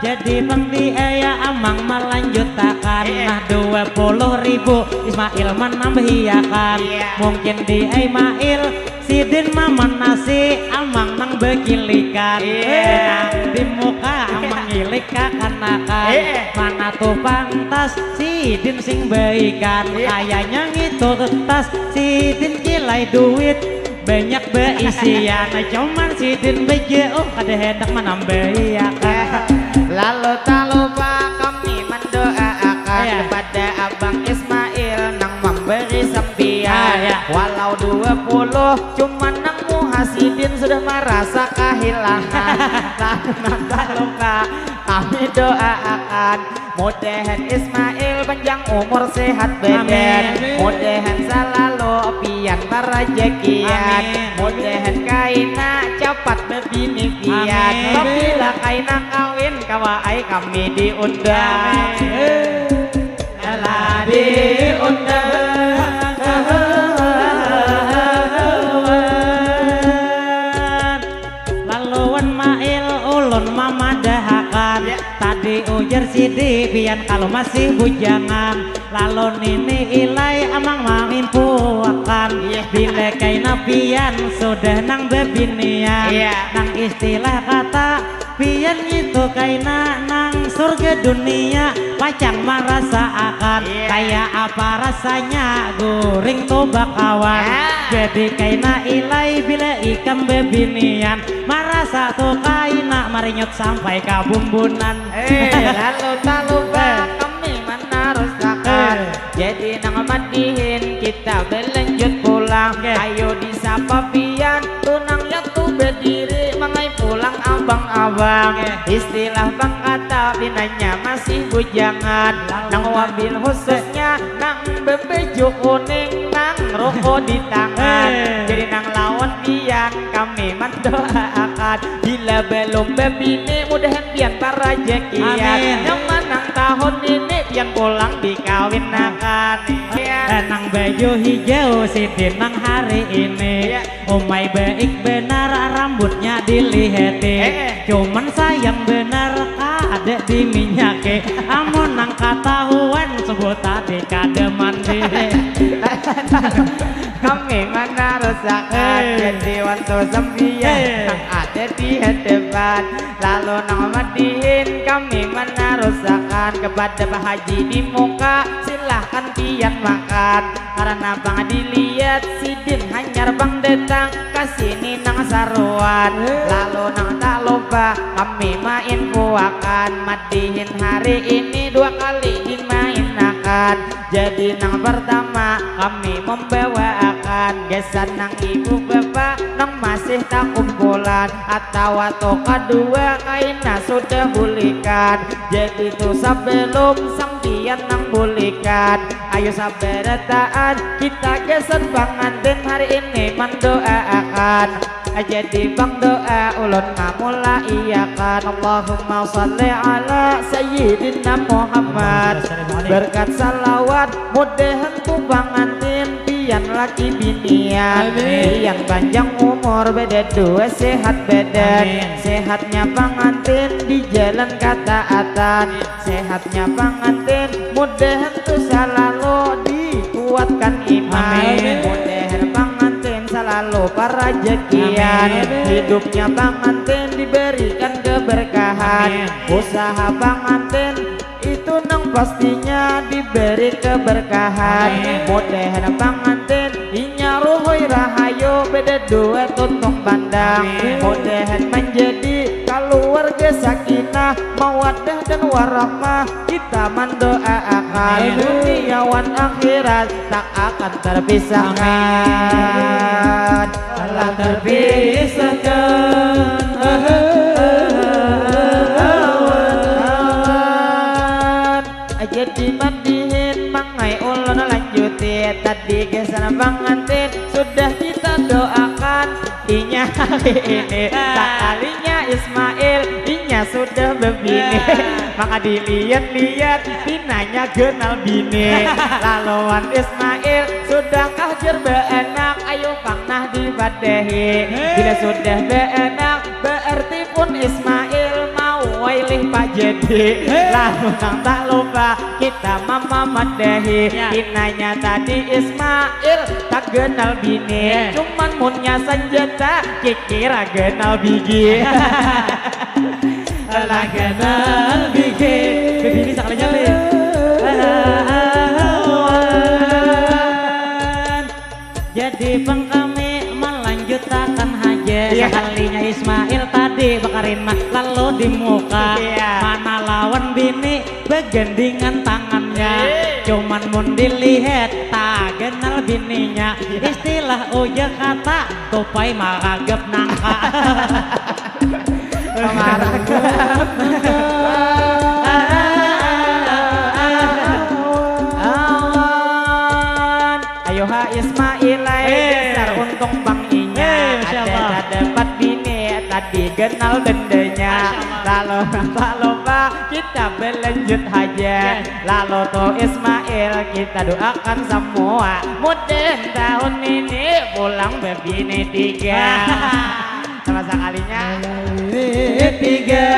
Jadi pang diaya amang malanjutakan. Iya. Nah, dua puluh ribu Ismail manambahiakan. Iya. Mungkin di Ismail sidin mamanasi amang nang bakilikan. Iya. Nah, di muka amang ngilik kakanakan. Iya. Mana tu pang tas sidin sing baikan. Iya. Kayanya ngitu tas sidin kilai duit banyak baisian. Cuman sidin bejauh kada hendak manambahiakan. Lalu tak lupa kami mendoaakan. Iya. Kepada Abang Ismail nang memberi sempian. Ah, iya. Walau dua puluh, cuman nang muha sidin sudah marasa kahilangan. Lalu nang tak lupa kami doaakan. Mudahan Ismail panjang umur sehat badan. Amin. Mudahan salalu pian barajakian. Amin. Mudahan kaina capat babini pian. Amin. Pabila kaina kawin, kawa ai kami diundang. Amin. Alah. diundang. Laluan Mail ulun mamadahakan. Ya. Tadi ujar sidi pian kalau masih bujangan. Lalu nini ilai amang maminpuakan. Ya. Bila kaina pian sudah nang bebinian. Ya. Nang istilah kata pian ngitu kaina nang surga dunia, pacang marasa akan. Iya. Kaya apa rasanya guring tu bakawan. Ah. Jadi kaina ilai bila ikam bebinian, marasa tu kaina marinyut sampai ka bumbunan. Eh, lalu tak lupa eh. Kami manarusakan. Eh. Jadi nang madihin kita belanjut pulang. Oke. Ayo disapa pian tu nang yang tu bediri mangai pulang abang-abang. Oke. Istilah bangkata pinanya masih bujangan. Nang wabil khususnya nang bebeju kuning nang roko di tangan. Hei. Jadi nang lawan pian kami mandoaakan. Bila belum bebini mudahan pian parajakian. Amin. Nyaman nang tahun ini pian pulang dikawinakan. Iya. Eh, nang baju hijau sidin nang hari ini. Iya. Umai baik benar rambutnya diliheti. Eh, eh. Cuman sayang benar kada diminyaki. Amun nang katahuan sebut tadi kada mandi. Kami manarusakan eh. Jadi wantu sampian eh. Nang ada di hadapan. Lalu nang madihin kami manarusakan kepada Pak Haji di muka silahkan pian makan. Karena bang dilihat sidin hanyar bang datang ke sini nang saruan. Eh. Lalu nang tak lupa kami main puakan madihin hari ini dua kali dimainakan. Jadi nang pertama kami membawaakan gesan nang ibu bapa nang masih tak kumpulan atau atau kedua kaina sudah bulikan. Jadi tu sebelum sampian nang bulikan. Ayo sabarataan kita gasan pangantin hari ini mandoaakan. Jadi bang doa ulun mamulaiakan Allahumma salli ala sayyidina Muhammad. Berkat salawat mudahan tu pangantin pian laki binian. Amin. Pian panjang umur beda dua sehat badan. Amin. Sehatnya pangantin di jalan kataatan. Sehatnya pangantin mudahan tu salalu dikuatkan iman. Amin. Mudahan pangantin salalu parajakian. Amin. Hidupnya pangantin diberikan keberkahan. Amin. Usaha pangantin itu nang pastinya diberi keberkahan. Amin. Mudahan pangantin inya ruhui rahayu beda dua tuntung pandang. Amin. Mudahan menjadi keluarga sakinah mawadah dan warahmah. Kita mendoaakan amin. Dunia wan akhirat tak akan terpisahkan. Amin. Telah terpisahkan. Jadi mandihin mangai ulun lanjuti tadi gasan pangantin sudah kita doakan inya hari ini. Sakalinya Ismail inya sudah bebini. Ya. Maka dilihat-lihat pinanya ganal bini. Laluan Ismail sudahkah jer beanak ayo pang nah dipadahi. Hei. Bila sudah beanak berarti pun Ismail mau wailih pajadi. Hei. Lalu nang tak lupa kita mama madahi. Ya. Pinanya tadi Ismail tak ganal bini. Ya. Cuman munnya senjata kikira ganal bigi. Lah ganal bigi. Bibini sakalinya nih. Jadi pang kami melanjutakan haja. Iya. Sekalinya Ismail tadi bakarinah lalu di muka. Iya. Mana lawan bini begandingan tangannya. Iya. Cuman mun dilihat tak ganal bininya. Iya. Istilah ujar kata tupai maragap nangka. Maragap nangka. Aman. Ayo ha Ismail ai eh. Dasar untung bang inya eh, ada dapat bini tadi dikenal bendanya. Lalu tak lupa kita berlanjut haja. Lalu tu Ismail kita doakan semua, mudah tahun ini pulang berbini tiga. Sama sekalinya. Tiga.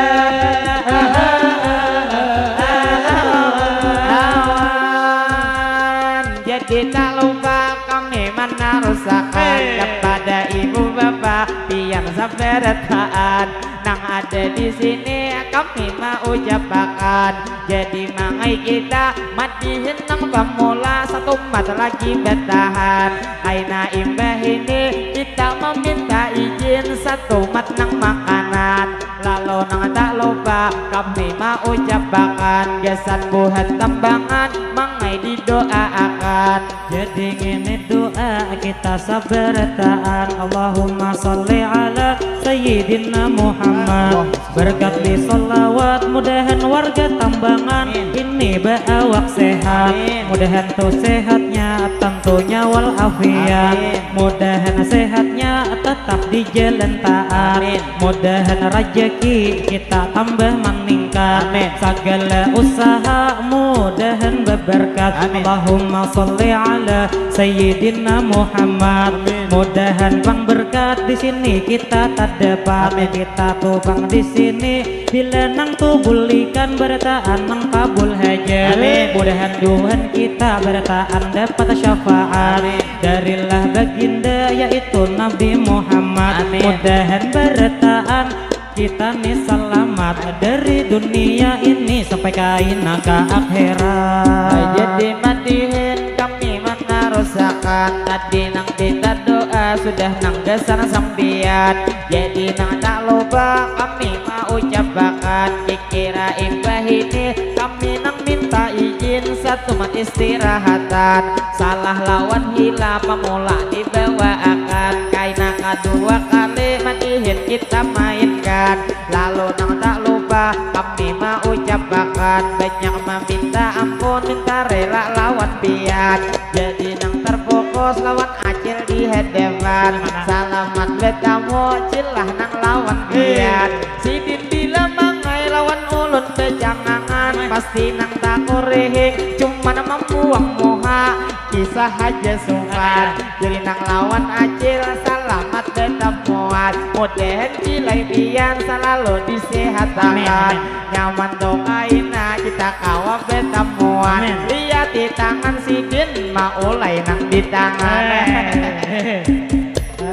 Lawan. Jadi tak lupa kami menarusakan kepada ibu bapa pian sabarataan nang ada di sini kami mau ucapakan. Jadi mangai kita madihin nang pamula satu mat lagi batahan. Kaina imbah ini kita meminta izin satu mat nang makanan. Lalu nang tak lupa kami mau ucapakan gasan buhan tambangan mangai didoaakan. Jadi ngini doa kita sabarataan. Allahumma salli ala Sayyidina Muhammad. Berkat di salawat mudahan warga tambangan ini baawak sehat. Mudahan tu sehatnya tentunya wal afiat. Mudahan sehatnya tetap di jalan taat. Mudahan rajaki kita tambah maningkat. Sagala usaha mudahan beberkat. Allahumma salli ala Sayyidina Muhammad. Mudahan pang berkat di sini kita terdapat. Kita tu pang di sini bila nang tu bulikan barataan nang kabul haja. Mudahan duhan kita barataan dapat syafaat darilah baginda yaitu Nabi Muhammad. Mudahan barataan kita ni salamat dari dunia ini sampai kaina ka akhirat. Jadi madihin kami menarusakan tadi nang kita doa sudah nang gasan sampian. Jadi nang tak lupa kami mau ucapakan dikira imbah ini kami nang minta izin satu mat istirahatan. Salah lawan hila pamula dibawaakan. Kaina kadua kali madihin kita mainkan. Lalu nang tak lupa kami maucapakan banyak maminta ampun minta rela lawan pian. Jadi nang terfokus lawan acil di hadapan. Salamat betamu cilah nang lawan pian. Sidin bila mangai lawan ulun bejangangan pasti nang takurihing cuman mambuang muha. Kisah haja supan. Jadi nang lawan acil salamat betamuan. Mudahan cilai pian salalu disehatakan. Nyaman tu kaina kita kawa betamuan. Liati tangan sidin maulai nang di tangan.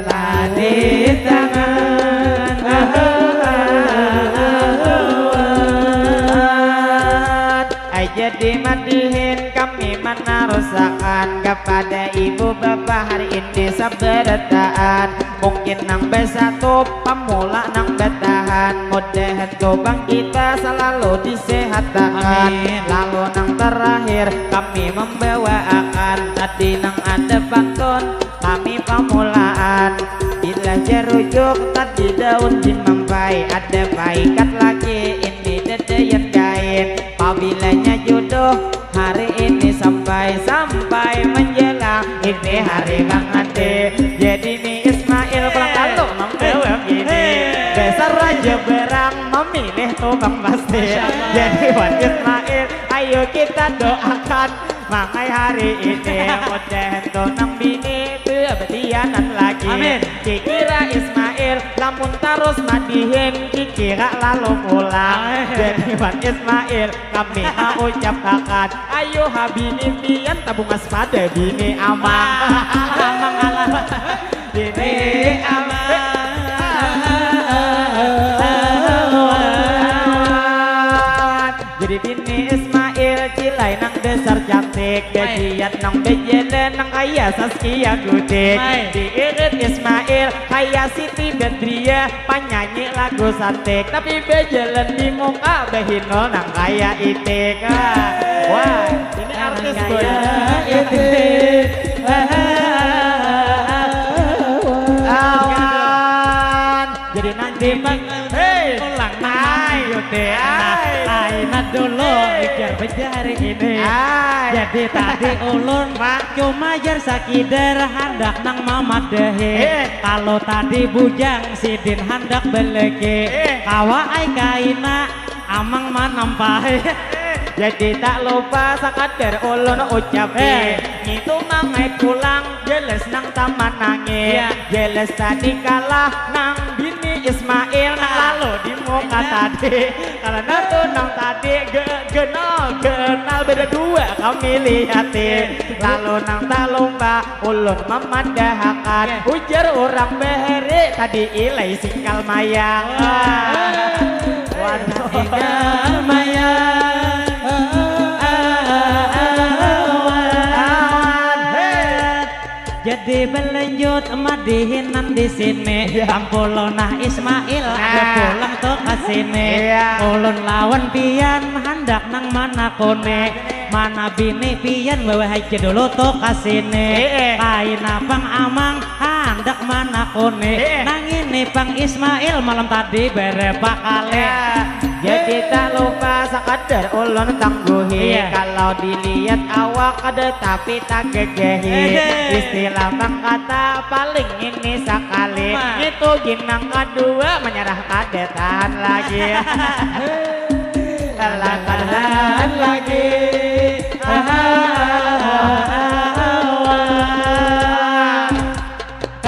Lah di tangan. Jadi madihin kami manarusakan kapada ibu bapa hari ini sabarataan. Mungkin nang basatu pamula nang batahan. Mudahan tu bang kita salalu disehatakan. Lalu nang tarakhir kami mambawaakan tadi nang ada pantun. Kami pamulaan bila jarujuk tadi daun jimampai ada paikat lagi ini dadayan kain pabilanya jodoh hari ini sampai sampai menjelang ini hari manganti. Jadi ni Ismail pulang kalu membawa ini dasar raja berang memilih tubang pasti. Jadi wan Ismail ayo kita doakan. Mangai hari ini mudahan tu nang bini bebetianan lagi. Amin. Kikira Ismail lamun tarus madihin kikira lalu pulang. Jadi wan Ismail kami maucapakan ayo ha bini pian tabungas pada bini amang. Amang alah. Bini amang. Jadi bini Ismail cilai nang dasar cantik. Gajian nang bejalan nang kaya Saskia Gudik. Diirit Ismail kaya Siti Badriah. Panyanyi lagu santik tapi bejalan di muka behinul nang kaya itik. Wah ini artis boy. Awan. Jadi nanti bang Hei. Ulang nang mangayuti anak aina dulu mikir bejari ini. Jadi tadi ulun cuma jar sakidar handak nang mau madahi. Eh. Kalau tadi bujang sidin handak beleke. Eh. Kawa ai kaina amang manampahi. Eh. Jadi tak lupa sakadar ulun ucapi. Eh. Ngitu mangai pulang jelas nang tamanangi. Iya. Jelas tadi kalah nang bini Ismail nang lalu di muka tadi. Karena tu nang tadi ge-, genal, genal beda dua kami lihati. Lalu nang talumba ulun mamadahakan ujar orang bahari tadi ilai singkal mayang. Waduh. Singkal mayang. Jadi belanjut madihinan di sini. Iya. Bang Polo nah Ismail ada pulang tu ka sini. Iya. Ulun lawan pian handak nang manakuni. Mana bini pian bawa haja dulu tu ka sini. Eh, eh. Kaina pang amang handak manakuni. Eh, eh. Nang ini pang Ismail malam tadi berapa kali. Ya. Jadi tak lupa sakadar ulun tangguhi. Iya. Kalau dilihat awak kada tapi tak gegehi. Eh. Istilah mangkata paling ini sakali. Itu ginang kadua menyerah kada tahan lagi. Alah tahan lagi.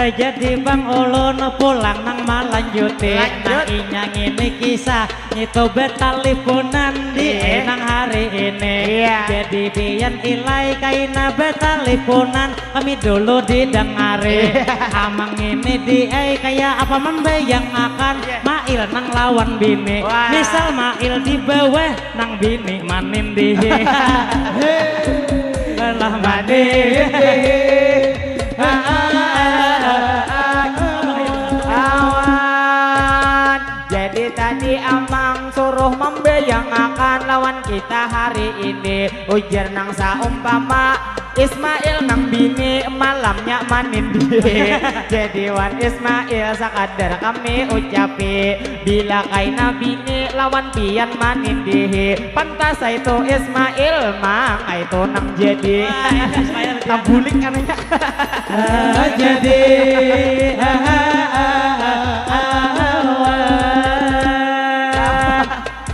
Eh, jadi bang ulun pulang nang malanjuti. Lanjut. Nah, inya ngini kisah ngitu betalipunan di eh, nang hari ini. Iya. Jadi pian ilai kaina betalipunan kami dulu didengari. Iya. Amang ini di ai kaya apa membayang akan iya, Mail nang lawan bini. Wah. Misal Mail di bawah nang bini manindihi. Lah manindihi. Awan. Jadi tadi amang suruh membayangakan lawan kita hari ini. Ujar nang saumpama Ismail nang bini malamnya manindi. Jadi wan Ismail sakadar kami ucapi bila kaina bini lawan pian manindihi. Pantas itu Ismail mang itu nang jadi. Wah, itu Ismail, ya. Tabulik anaknya. Ah, jadi. Ah, ah, ah, ah, ah, ah.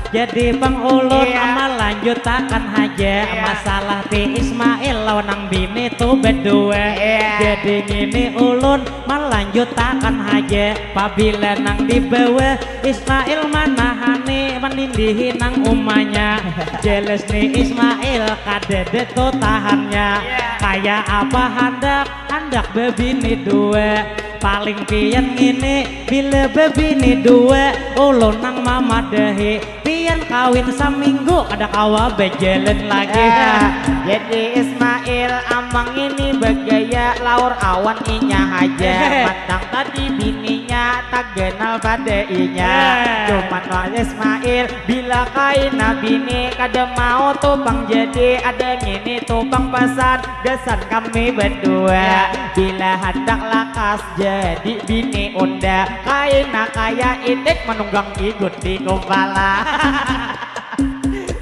Jadi pang ulun iya, malanjutakan haja iya, masalah ti Ismail lawan nang bini tu bedua. Iya. Jadi ngini ulun malanjutakan haja pabila nang di bawah Ismail manahani manindihi nang umanya. Jelas ni Ismail kadada tu tahannya. Iya. Kaya apa handak handak bebini dua. Paling pian ngini bila bebini dua, ulun nang mamadahi. Pian kawin saminggu kada kawa bajalan lagi. Ah, jadi Ismail amang ini bagaya laur awan inya haja. Eh. Matang tadi bininya tak ganal pada inya. Eh. Cuman wal Ismail bila kaina bini kada mau tu pang jadi ada ngini tu pang pesan gasan kami berdua. Ya. Bila handak lakas jadi bini unda kaina kaya itik menunggang igut di kumpala.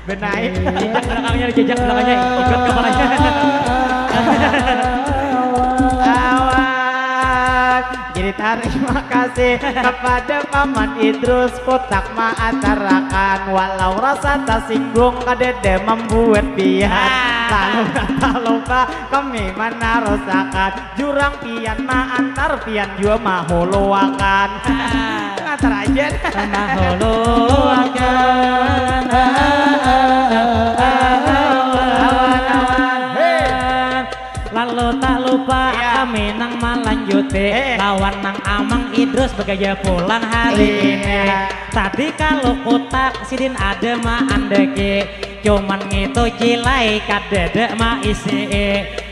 Benaik. Jejak belakangnya, jejak belakangnya, igut kepalanya. Awan. Jadi tarima kasih kepada Paman Idrus kotak maatarakan walau rasa tersinggung kadada membuat pian. Ah. Lalu tak lupa kami menarusakan jurang pian maantar pian jua mahuluakan. Ah. Ngatar aja. Mahuluakan. Awan, awan. Hei. Lalu tak lupa iya, kami nang malanjuti eh, lawan nang Amang Idrus bagaya pulang hari iya, ini. Tadi kalau kotak sidin ada maandaki, cuman ngitu cilai kadada maisi.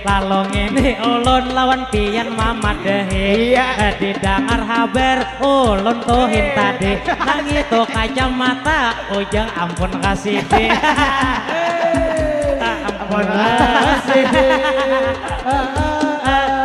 Lalu ngini ulun lawan pian mamadahi. Iya. Eh, didangar habar ulun tuhin eh, tadi nang itu kacamata ujang ampun kasidi. Ampun.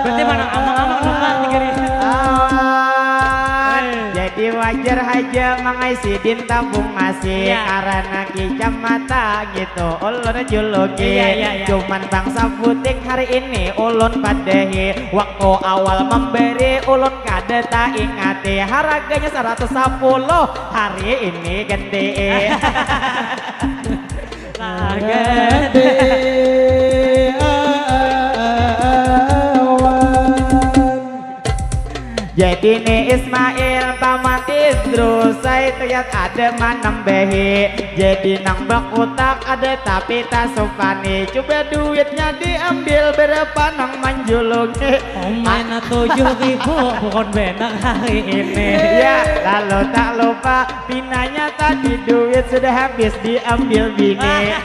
Berarti mana amang-amang nukar tiga ribu. Awan. Eh. Jadi Ajar haja mangai sidin tabung nasi. Ya. Karena kicamata gitu ulun juluki. Ya, ya, ya. Cuman bangsa puting hari ini ulun padahi. Waktu awal memberi ulun kada taingati. Harganya seratus sepuluh, hari ini ganti. Jadi ni Ismail paman Idrus, saya lihat ada manambahi. Jadi nang bakutak ada tapi tasupani. Coba duitnya diambil, berapa nang manjulungi? Main tujuh ribu bukan benar hari ini. Ya, lalu tak lupa pinanya tadi duit sudah habis diambil bini.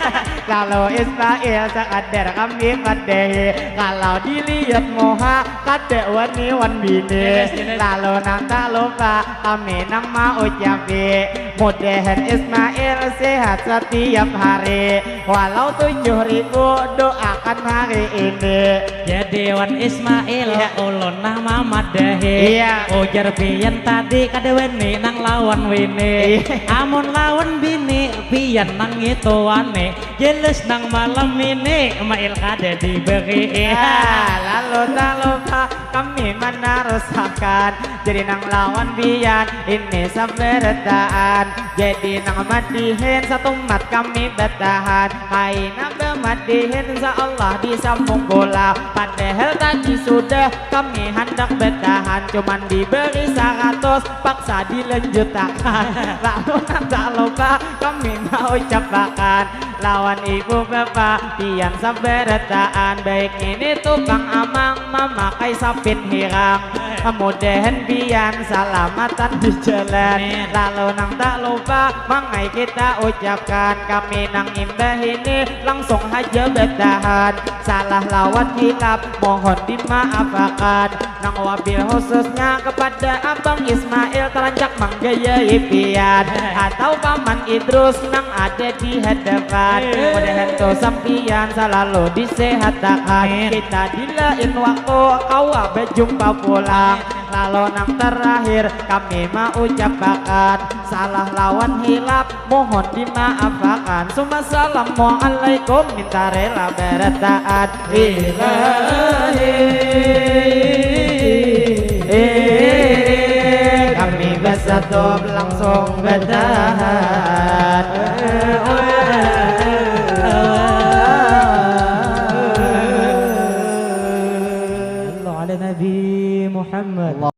Lalu Ismail sekadar kami padahi. Kalau dilihat muha kada wani wan bini. Lalu nang tak lupa kami nang mau ucapi. Mudahan Ismail sehat setiap hari. Walau tujuh ribu doakan hari ini. Jadi wan Ismail, ya, ulun nah mamadahi. Iya. Ujar pian tadi kada wani nang lawan wini. Iya. Amun lawan bini, pian nang itu wani. Jelas nang malam ini, Mail kada diberi. Ya, lalu tak lupa kami menarusakan. Jadi nang lawan pian ini sabarataan. Jadi nang madihin satumat kami batahan. Kaina bamadihin insya Allah disambung pula. Padahal tadi sudah kami handak batahan. Cuman diberi saratus paksa dilanjutakan. Lalu nang tak lupa kami mau ucapakan. Lawan ibu bapa pian sabarataan. Baik ini tukang amang mamakai sapin hirang. Mudahan pian salamatan di jalan. Amin. Lalu nang tak lupa mangai kita ucapkan, kami nang imbah ini langsung haja batahan. Salah lawan hilap mohon dimaafakan. Nang wabil khususnya kepada Abang Ismail tarancak manggayai pian atau Paman Idrus nang ada di hadapan. Mudahan tu sampian salalu disehatakan. Amin. Kita di lain waktu kawa bajumpa pulang. Lalu nang terakhir kami maucapakan salah lawan hilap mohon dimaafakan. Summa salamualaikum minta rela barataan. Ilahi, kami basatup langsung batahan. Sallu ala Nabi Muhammad.